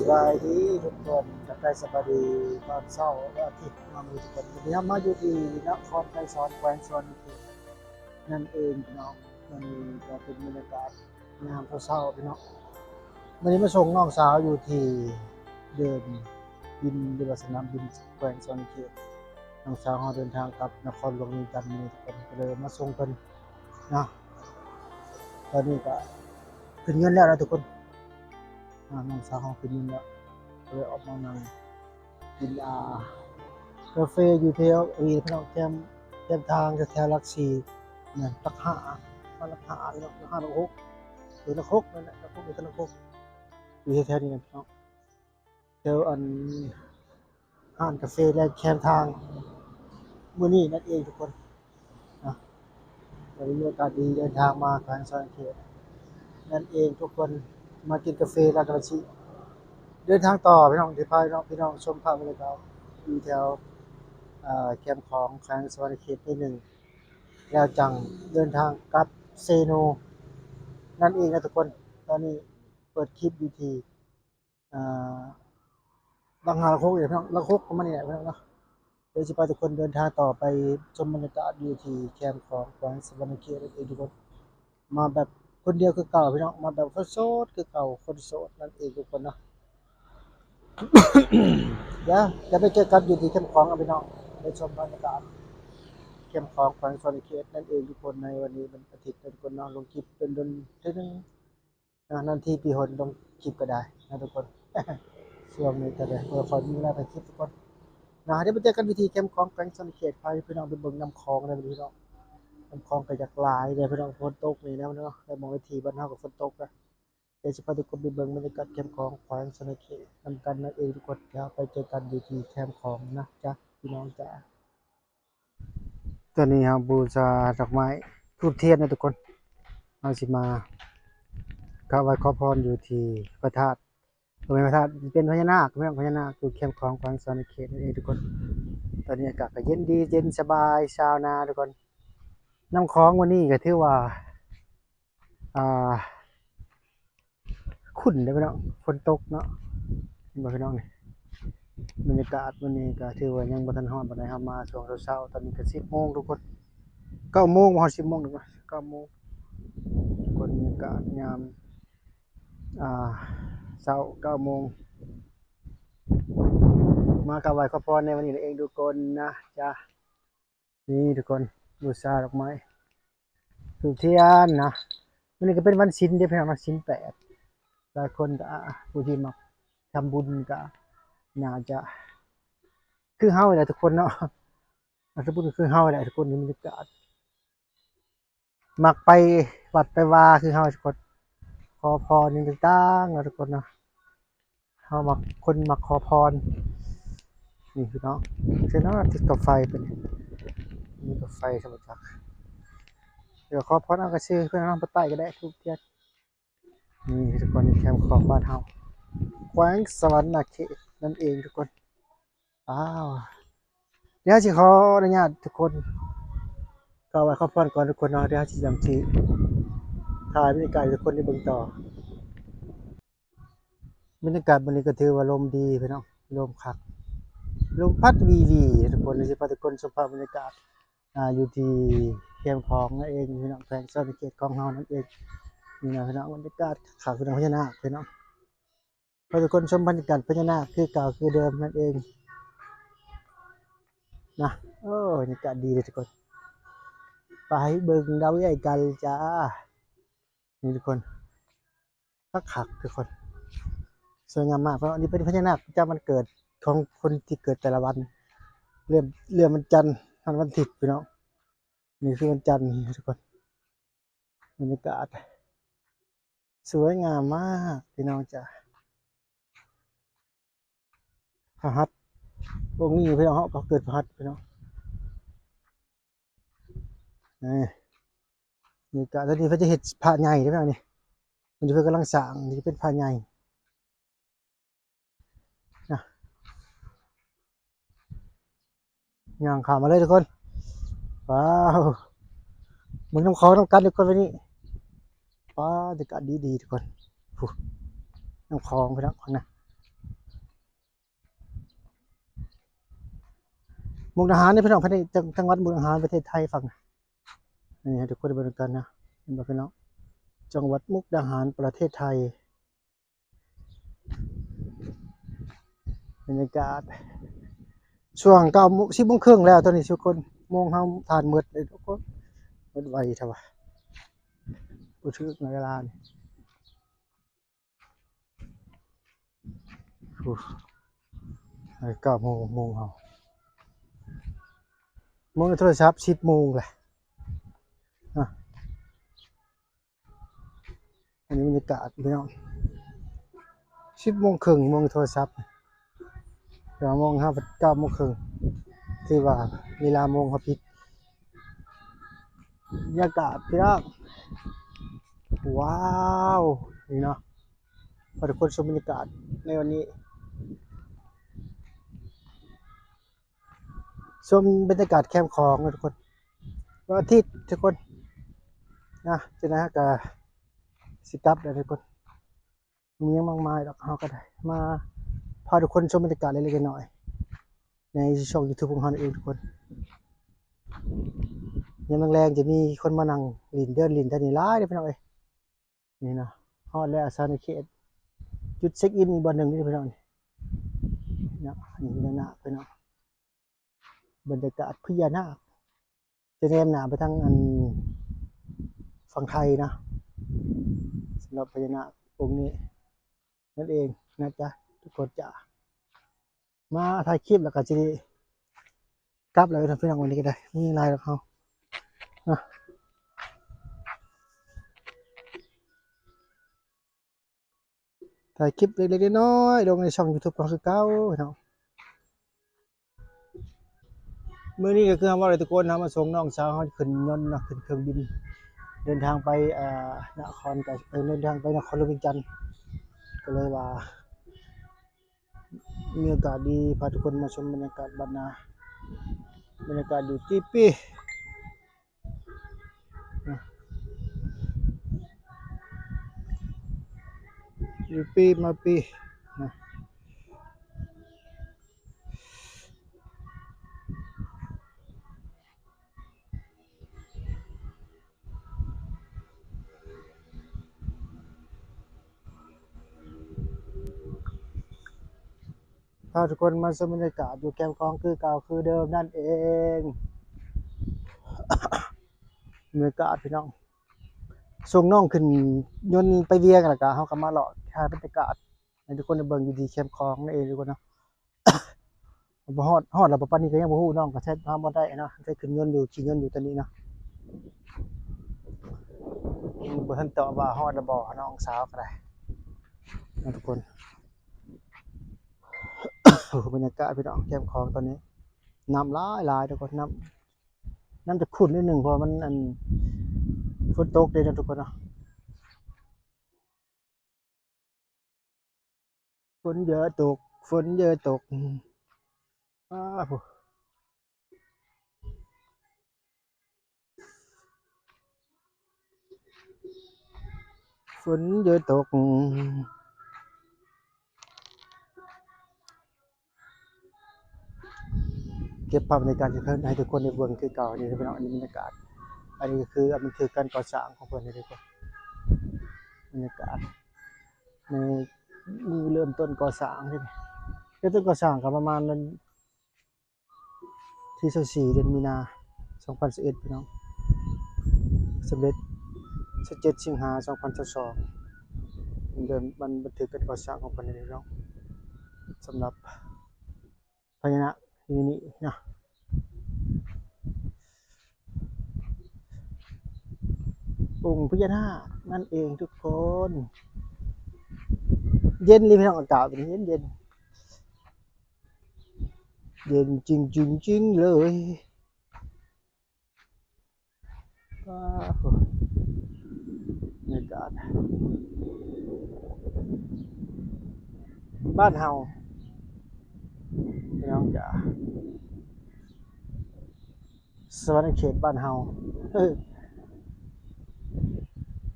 ສະບາຍດີທຸກຄົນ ທັກທາຍສະບາຍດີຕອນເຊົ້າວັນອາທິດເນາະ ມື້ນີ້ທຸກຄົນ ວັນນີ້ເຮົາມາຢູ່ທີ່ນະຄອນໄກສອນ ແຂວງສະຫວັນນະເຂດນັ້ນເອງເນາະ. ອັນນີ້ກໍເປັນບັນຍາກາດຍາມເຊົ້າໆ ພີ່ນ້ອງ. ມື້ນີ້ມາສົ່ງນ້ອງສາວຢູ່ທີ່ເດີ່ນບິນ ຫຼືວ່າສະໜາມບິນແຂວງສະຫວັນນະເຂດ. ນ້ອງສາວເຮົາເດີນທາງກັບນະຄອນຫຼວງວຽງຈັນ ມື້ນີ້ທຸກຄົນ ກໍເລີຍມາສົ່ງເພິ່ນເນາະ. ຕອນນີ້ກໍຂຶ້ນຍົນແລ້ວນະທຸກຄົນ ອາ ນ້ອງສາວເຮົາຂຶ້ນຍົນແລ້ວ ກໍເລີຍອອກມານັ່ງກິນ ອາ ກາເຟຢູ່ແຖວນີ້ພີ່ນ້ອງ ແຄມ ແຄມທາງແຖວຫຼັກສີ່ນະ ຫຼັກຫ້າ ມາຫຼັກຫ້າພີ່ນ້ອງ ຫຼັກຫ້າ ຫຼັກຫົກ ເອີ ຫຼັກຫົກນັ້ນແຫຼະ ຫຼັກຫົກ ຢູ່ແຖວໆນີ້ນະພີ່ນ້ອງ ແຖວອັນ ຮ້ານກາເຟແລະແຄມທາງມື້ນີ້ນັ້ນເອງທຸກຄົນນະ. ກໍມີໂອກາດດີເດີນທາງມາແຂວງສະຫວັນນະເຂດນັ້ນເອງທຸກຄົນ ມາກິນກາເຟແລ້ວກໍຊິເດີນທາງຕໍ່ພີ່ນ້ອງ ຊິພາພີ່ນ້ອງ ພີ່ນ້ອງຊົມພາບບັນຍາກາດຢູ່ແຖວ ເອີ ແຄມຂອງແຂວງສະຫວັນນະເຂດໜ້ອຍໜຶ່ງ ແລ້ວຈັ່ງເດີນທາງກັບເຊໂນນັ້ນເອງນະທຸກຄົນ. ຕອນນີ້ເປີດຄລິບຢູ່ທີ່ ອ່າ ຫຼັກຫ້າ ຫຼັກຫົກນີ້ແຫຼະພີ່ນ້ອງ ຫຼັກຫົກປະມານນີ້ແຫຼະພີ່ນ້ອງເນາະ. ດຽວຊິພາທຸກຄົນເດີນທາງຕໍ່ໄປຊົມບັນຍາກາດຢູ່ທີ່ແຄມຂອງແຂວງສະຫວັນນະເຂດນັ້ນເອງທຸກຄົນ. ມາແບບຄົນດຽວຄືເກົ່າພີ່ນ້ອງ ມາແບບໂສດໆຄືເກົ່າ ຄົນໂສດນັ້ນເອງທຸກຄົນເນາະ. ດຽວຈະໄປເຈີກັນຢູ່ທີ່ແຄມຂອງເນາະພີ່ນ້ອງ ໄປຊົມບັນຍາກາດແຄມຂອງແຂວງສະຫວັນນະເຂດນັ້ນເອງທຸກຄົນ. ໃນວັນນີ້ວັນອາທິດເນາະທຸກຄົນເນາະ ລົງຄລິບດົນໆເທື່ອໜຶ່ງ ນານໆທີປີຫົນລົງຄລິບກໍໄດ້ນະທຸກຄົນ. ຊ່ວງນີ້ກໍໄດ້ບໍ່ຄ່ອຍມີເວລາຖ່າຍຄລິບທຸກຄົນນະ. ດຽວໄປເຈີກັນຢູ່ທີ່ແຄມຂອງແຂວງສະຫວັນນະເຂດ ພາພີ່ນ້ອງໄປເບິ່ງນ້ຳຂອງເດີພີ່ນ້ອງ. ນ້ຳຂອງກໍຢາກຫຼາຍເດີພີ່ນ້ອງ ຝົນຕົກນີ້ແລ້ວເນາະ ແລະໝ່ອງເວທີບ້ານເຮົາກໍຝົນຕົກນະ. ດຽວຊິພາທຸກຄົນໄປເບິ່ງບັນຍາກາດແຄມຂອງແຂວງສະຫວັນນະເຂດນຳກັນນັ້ນເອງທຸກຄົນ. ດຽວໄປເຈີກັນຢູ່ທີ່ແຄມຂອງນະຈ໊ະ ພີ່ນ້ອງຈ໋າ. ຕອນນີ້ເຮົາບູຊາດອກໄມ້ທູບທຽນນະທຸກຄົນ. ເຮົາຊິມາກາບໄຫວ້ຂໍພອນຢູ່ທີ່ພະທາດ ບໍ່ແມ່ນພະທາດ ເປັນພະຍານາກ ເປັນພະຍານາກຢູ່ແຄມຂອງແຂວງສະຫວັນນະເຂດນັ້ນເອງທຸກຄົນ. ຕອນນີ້ອາກາດກໍເຢັນດີ ເຢັນສະບາຍຊາວນາທຸກຄົນ. ນ້ຳຂອງມື້ນີ້ກໍຖືວ່າ ອ່າ ຂຸ້ນເດ້ພີ່ນ້ອງ ຝົນຕົກເນາະ. ເຫັນບໍ່ພີ່ນ້ອງນີ້ ບັນຍາກາດມື້ນີ້ກໍຖືວ່າຍັງບໍ່ທັນຮ້ອນປານໃດ. ເຮົາມາຊ່ວງເຊົ້າໆ ຕອນນີ້ກໍສິບໂມງທຸກຄົນ ເກົ້າໂມງ ບໍ່ຮອດສິບໂມງດອກ ເກົ້າໂມງທຸກຄົນ. ບັນຍາກາດຍາມ ອ່າ ເຊົ້າເກົ້າໂມງ ມາກາບໄຫວ້ຂໍພອນໃນວັນນີ້ເອງທຸກຄົນນະຈ໊ະ. ນີ້ທຸກຄົນ ບູຊາດອກໄມ້ທູບທຽນເນາະ. ມື້ນີ້ກໍເປັນວັນສິນເດ້ພີ່ນ້ອງເນາະ ສິນແປດ. ຫຼາຍຄົນກໍ ອ່າ ຜູ້ທີ່ມັກທຳບຸນກໍໜ້າຈະຄືເຮົາແຫຼະທຸກຄົນເນາະ ມັກທຳບຸນຄືເຮົາແຫຼະທຸກຄົນ. ນີ້ບັນຍາກາດ ມັກໄປວັດໄປວາຄືເຮົາທຸກຄົນ ຂໍພອນຫຍັງຕ່າງໆເນາະທຸກຄົນເນາະ. ເຮົາມັກ ຄົນມັກຂໍພອນ ນີ້ພີ່ນ້ອງ ເຊິ່ງເນາະ ຕິດກັບໄຟເປັນ ມີກັບໄຟສະບໍ່ຈັກ. ດຽວຂໍພອນເອົາກະຊື່ເພິ່ນເນາະ ບໍ່ໄຕ້ກໍໄດ້ທູບທຽນ. ນີ້ທຸກຄົນ ແຄມຂອງບ້ານເຮົາ ແຂວງສະຫວັນນະເຂດນັ້ນເອງທຸກຄົນ. ອ້າວ ດຽວຊິຂໍອະນຸຍາດທຸກຄົນ ກາບໄຫວ້ຂໍພອນກ່ອນທຸກຄົນເນາະ. ດຽວຊິ ຈັ່ງຊິຖ່າຍບັນຍາກາດໃຫ້ທຸກຄົນໄດ້ເບິ່ງຕໍ່. ບັນຍາກາດມື້ນີ້ກໍຖືວ່າລົມດີພີ່ນ້ອງ ລົມຄັກ ລົມພັດວີໆທຸກຄົນ. ດຽວຊິພາທຸກຄົນຊົມພາບບັນຍາກາດ ອ່າ ຢູ່ທີ່ແຄມຂອງນັ້ນເອງພີ່ນ້ອງ ແຂວງສະຫວັນນະເຂດຂອງເຮົານັ້ນເອງ. ນີ້ນະພີ່ນ້ອງ ບັນຍາກາດຄັກພີ່ນ້ອງ ພະຍານາກພີ່ນ້ອງ. ພາທຸກຄົນຊົມບັນຍາກາດພະຍານາກຄືເກົ່າຄືເດີມນັ້ນເອງນະ. ໂອ້ ບັນຍາກາດດີເດ້ທຸກຄົນ ໄປເບິ່ງດາວເອື້ອຍກັນຈ້າ. ນີ້ທຸກຄົນ ຄັກໆທຸກຄົນ ສວຍງາມມາກເນາະ. ນີ້ເປັນພະຍານາກປະຈຳວັນເກີດຂອງຄົນທີ່ເກີດແຕ່ລະວັນ ເລີ່ມ ເລີ່ມວັນຈັນຮອດວັນອາທິດພີ່ນ້ອງ. ນີ້ຄືວັນຈັນນີ້ທຸກຄົນ ບັນຍາກາດ ສວຍງາມມາກພີ່ນ້ອງຈ້າ. ພະຫັດ ອົງນີ້ພີ່ນ້ອງ ເຮົາກໍເກີດພະຫັດພີ່ນ້ອງ. ນີ້ ນີ້ກະ ຕອນນີ້ເພິ່ນຈະເຮັດພະໃຫຍ່ເດ້ພີ່ນ້ອງນີ້ ມັນເພິ່ນກຳລັງສ້າງ ນີ້ເປັນພະໃຫຍ່. ນະ ຍ່າງຂ້າມມາເລີຍທຸກຄົນ. ວ້າວ ເບິ່ງນ້ຳຂອງນຳກັນທຸກຄົນ ວັນນີ້. ປ້າ ບັນຍາກາດດີໆທຸກຄົນ ຜູ້ ນ້ຳຂອງພີ່ນ້ອງນະ. ມຸກດາຫານເດ້ພີ່ນ້ອງ ພາຍໃນຈັງ ຈັງຫວັດມຸກດາຫານ ປະເທດໄທ ຝັ່ງນີ້ ໃຫ້ທຸກຄົນໄດ້ເບິ່ງນຳກັນນະ ເຫັນບໍ່ພີ່ນ້ອງ? ຈັງຫວັດມຸກດາຫານ ປະເທດໄທ. ບັນຍາກາດຊ່ວງເກົ້າໂມງ ສິບໂມງເຄິ່ງແລ້ວຕອນນີ້ທຸກຄົນ. ໂມງເຮົາທານໝົດເລີຍທຸກຄົນ. ໝົດໄວແທ້ວ່າ ບໍ່ຖືກໃນເວລານີ້. ໂອ້ ໃນເກົ້າໂມງ ໂມງເຮົາ ເບິ່ງໃນໂທລະສັບ ສິບໂມງແຫຼະນະ. ອັນນີ້ບັນຍາກາດພີ່ນ້ອງ ສິບໂມງເຄິ່ງ ເບິ່ງໃນໂທລະສັບ ແຕ່ວ່າໂມງເຮົາເກົ້າໂມງເຄິ່ງ ຖືວ່າເວລາໂມງເຮົາຜິດ. ບັນຍາກາດພີ່ນ້ອງ ວ້າວ ນີ້ເນາະ ພາທຸກຄົນຊົມບັນຍາກາດໃນວັນນີ້ ຊົມບັນຍາກາດແຄມຂອງເນາະທຸກຄົນ. ວັນອາທິດທຸກຄົນນະ ຈັ່ງໃດເຮົາກະຊິກັບແລ້ວທຸກຄົນ. ມີຫຍັງມາກມາຍດອກ ເຮົາກໍໄດ້ມາພາທຸກຄົນຊົມບັນຍາກາດເລັກໆນ້ອຍໆ ໃນຊ່ອງຢູທູບຂອງເຮົານັ້ນເອງທຸກຄົນ. ຍາມແລງໆ ຈະມີຄົນມານັ່ງຫຼິ້ນເດີນຫຼິ້ນແຖວນີ້ຫຼາຍເດ້ພີ່ນ້ອງເອີຍ. ນີ້ນະ ຮອດແລ້ວສະຫວັນນະເຂດ ຈຸດເຊັກອິນອີກບ່ອນໜຶ່ງເດ້ພີ່ນ້ອງ. ນີ້ນະ ນີ້ພະຍານາກພີ່ນ້ອງ ບັນຍາກາດພະຍານາກ ຈະແນມໜ້າໄປທາງອັນຝັ່ງໄທນະ ສຳລັບພະຍານາກອົງນີ້ນັ້ນເອງນະຈ໊ະ ທຸກຄົນຈ໊ະ. ມາຖ່າຍຄລິບແລ້ວກໍຊິໄດ້ກັບແລ້ວເນາະພີ່ນ້ອງ ວັນນີ້ກໍໄດ້ ບໍ່ມີຫຍັງຫຼາຍດອກເຮົານະ ຖ່າຍຄລິບເລັກໆນ້ອຍໆ ລົງໃນຊ່ອງຢູທູບຂອງເຮົາຄືເກົ່າພີ່ນ້ອງ. ມື້ນີ້ກໍຄືເຮົາເວົ້າແຫຼະທຸກຄົນ ເຮົາມາສົ່ງນ້ອງສາວເຮົາຂຶ້ນຍົນເນາະ ຂຶ້ນເຄື່ອງບິນ ເດີນທາງໄປ ເອີ ນະຄອນ ເອີ ເດີນທາງໄປນະຄອນຫຼວງວຽງຈັນ ກໍເລີຍວ່າມີໂອກາດດີພາທຸກຄົນມາຊົມບັນຍາກາດບ້ານນາ ບັນຍາກາດຢູ່ຕີປີ ຢູ່ປີມາປີນະ. ພາທຸກຄົນມາຊົມບັນຍາກາດຢູ່ແຄມຂອງຄືເກົ່າຄືເດີມນັ້ນເອງ. ບັນຍາກາດພີ່ນ້ອງ ສົ່ງນ້ອງຂຶ້ນຍົນໄປວຽງ ແລ້ວກະເຮົາກໍມາເລາະຖ່າຍບັນຍາກາດໃຫ້ທຸກຄົນໄດ້ເບິ່ງຢູ່ທີ່ແຄມຂອງນັ້ນເອງທຸກຄົນເນາະ. ບໍ່ຮອດ ຮອດແລ້ວບໍ່ ປານນີ້ກໍຍັງບໍ່ຮູ້ ນ້ອງກໍແຊດມາບໍ່ໄດ້ເນາະ ແຊດຂຶ້ນຍົນຢູ່ ຂີ່ຍົນຢູ່ຕອນນີ້ເນາະ. ຍັງບໍ່ທັນຕອບວ່າຮອດແລ້ວບໍ່ ນ້ອງສາວກໍໄດ້ເນາະທຸກຄົນ. ໂອ້ ບັນຍາກາດພີ່ນ້ອງ ແຄມຂອງຕອນນີ້ ນ້ຳຫຼາຍໆທຸກຄົນ ນ້ຳ ນ້ຳຈະຂຸ້ນໜ້ອຍໜຶ່ງ ເພາະວ່າມັນ ອັນ ຝົນຕົກເດ້ເນາະທຸກຄົນເນາະ. ຝົນເຢີຕົກ ຝົນເຢີຕົກ ອ້າ ໂອ້ ຝົນເຢີຕົກ. ເກັບພາບບັນຍາກາດໃຫ້ເພິ່ນ ໃຫ້ທຸກຄົນໄດ້ເບິ່ງຄືເກົ່ານີ້ພີ່ນ້ອງ. ອັນນີ້ບັນຍາກາດ ອັນນີ້ກໍຄືບັນທຶກການກໍ່ສ້າງຂອງເພິ່ນນີ້ທຸກຄົນ ບັນຍາກາດໃນມື້ເລີ່ມຕົ້ນກໍ່ສ້າງນີ້ ເລີ່ມຕົ້ນກໍ່ສ້າງກໍປະມານວັນທີຊາວສີ່ ເດືອນມີນາ ສອງພັນຊາວເອັດ ພີ່ນ້ອງ ສຳເລັດ ຊາວເຈັດ ສິງຫາ ສອງພັນຊາວສອງ ເລີ່ມບັນທຶກການກໍ່ສ້າງຂອງເພິ່ນນີ້ພີ່ນ້ອງ ສຳລັບ ພະຍານາກຢູ່ນີ້ເນາະ ອົງພະຍານາກນັ້ນເອງທຸກຄົນ. ເຢັນເລີຍພີ່ນ້ອງ ອາກາດເປັນເຢັນໆ ເຢັນຈິງໆເລີຍ. ວ້າວ ບັນຍາກາດບ້ານເຮົາ ພີ່ນ້ອງຈ໋າ ສະຫວັນນະເຂດບ້ານເຮົາ.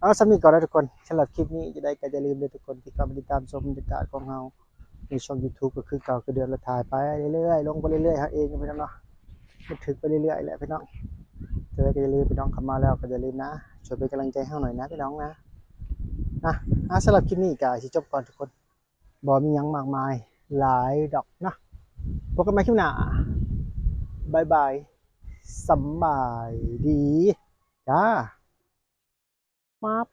ເອົາ ສ່ຳນີ້ກ່ອນເດີທຸກຄົນ. ສຳລັບຄລິບນີ້ ຈັ່ງໃດກໍຢ່າລືມເດີທຸກຄົນ ທີ່ເຂົ້າມາຕິດຕາມຊົມບັນຍາກາດຂອງເຮົາ ໃນຊ່ອງຢູທູບກໍຄືເກົ່າຄືເດີມ ແລະ ຖ່າຍໄປເລື້ອຍໆ ລົງໄປເລື້ອຍໆ ເຮົາເອງ ພີ່ນ້ອງເນາະ. ບັນທຶກໄປເລື້ອຍໆແຫຼະພີ່ນ້ອງ. ຈັ່ງໃດກໍຢ່າລືມພີ່ນ້ອງ ເຂົ້າມາແລ້ວກໍຢ່າລືມນະ ຊ່ວຍເປັນກຳລັງໃຈໃຫ້ເຮົາໜ້ອຍນະພີ່ນ້ອງນະ. ອ່ະ ອ່ະ ສຳລັບຄລິບນີ້ກໍຊິຈົບກ່ອນທຸກຄົນ ບໍ່ມີຫຍັງມາກມາຍຫຼາຍດອກນະ. ພົບກັນໃໝ່ຄລິບໜ້າ. ບາຍບາຍ. ສຳບາຍດີຈ້າ. ມາບ.